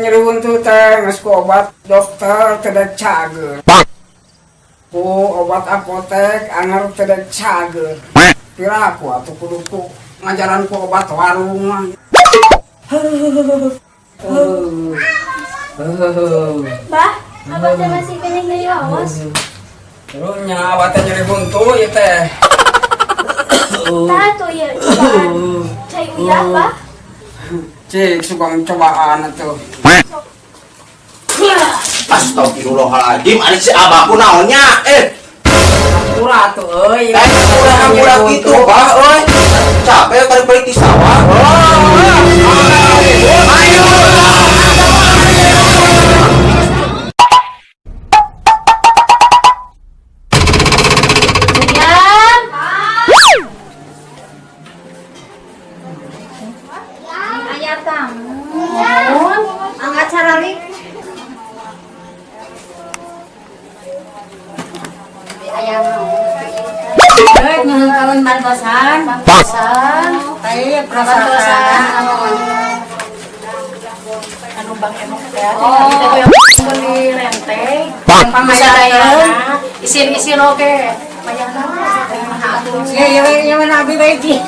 Nyeri huntu teh geus ku obat dokter teu dek cager. Ku obat apotek anger teu dek cager. Piraku atuh kudu ku ngajaran ku obat warung mah. Bah, abah teh masih keneh nyeri waos. Terus nya abah teh nyeri huntu ieu teh. Tah tuh ya cobaan. Cai uyah, Bah. Cik, suka cobaan atuh. Astagfirullahaladzim, ari si abah ku naonnya? Hampura atuh euy. Hampura gitu, bah euy. Capek balik-balik di sawah. Ayo. Yan. Aya tamu. Angkat caralik. Aya Nuhun kalon bantosan. bantosan. Teh perasaan. Anu Bang Emok teh, Oh. kita yang beli renteng. Pamayakeun. Isin-isin oke. Mayana atuh. Ya ya ya mana abi bae ki.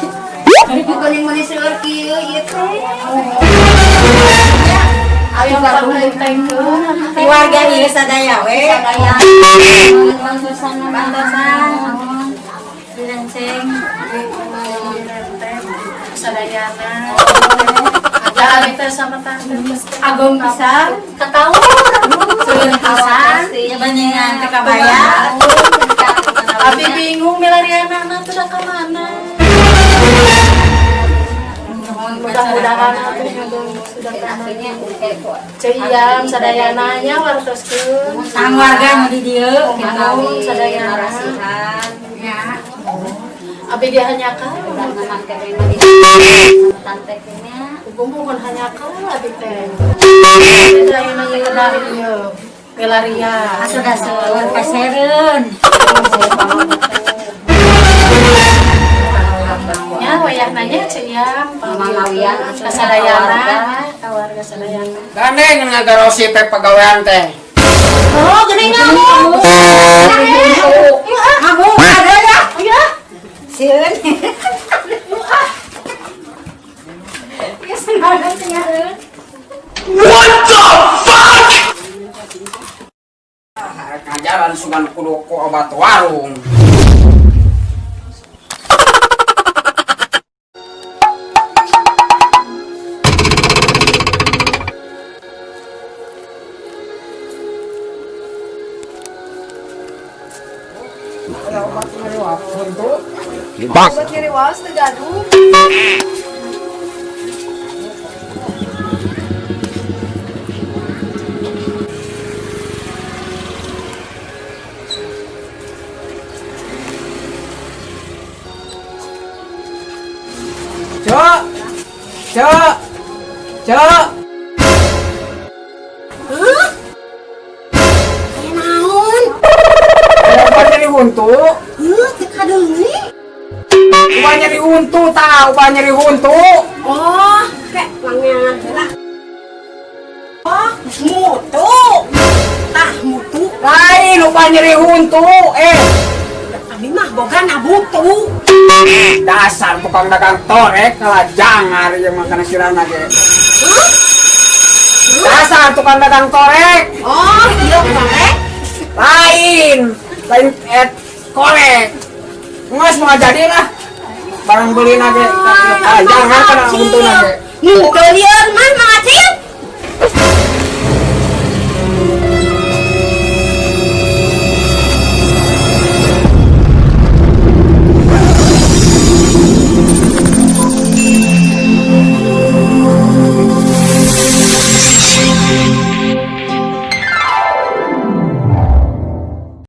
Bukan yang mana seueur kieu ieu teh. Ayo Bang rentengkeun. Di warga ieu sadaya we. Sadaya. Bantosan Bantosan. Direnceng. Renteng sadayana. Ada abi teh sama tante. Agung pisan. Ketawa. Seueur pisan. Bandingan teh kabaya. Abi bingung milariana anak tuh ka mana. Mudah-mudahan atuh sudah kana. Ceu Iyam sadayana nya wartoskeun. Sang warga nu di dieu Nuhun sadayana. Ya. Abi dia hanyakan. Hubung hanyakan abi teh. Ayeuna teh kedah ieu. Milaria. Asa da seueur pesereun. Nya wayahna nya Ceu Iyam. Mangawian Kasadayana, ka warga sadayana. Gandeng ngagarosi teh pagawean teh. Oh, geuning ngamuk. Ngamuk ada ya? Iya. Sieun. Ya senang tinggal. What the fuck? Ngajaran sugan kudu ku obat warung. Aya obat nyeri huntu. Obat nyeri waos teu gaduh. Cok. Cok. Cok. Aya naon? Aya obat nyeri huntu. Heuh, teu kadeungi. Obat nyeri huntu tah, obat nyeri huntu. Oh, kek langean heula. Oh, mutu. Tah mutu. Lain obat nyeri huntu, eh. Abi mah boga nabutu. Dasar tukang dagang torek kalah jangar ieu mah kana sirana ge. Dasar tukang dagang torek. Oh, iya korek. Lain, lain et korek. Nges mau jadi lah. Barang beli nage. Ah, jangan kana huntu nage. Mutu lieur mah Mang Acil.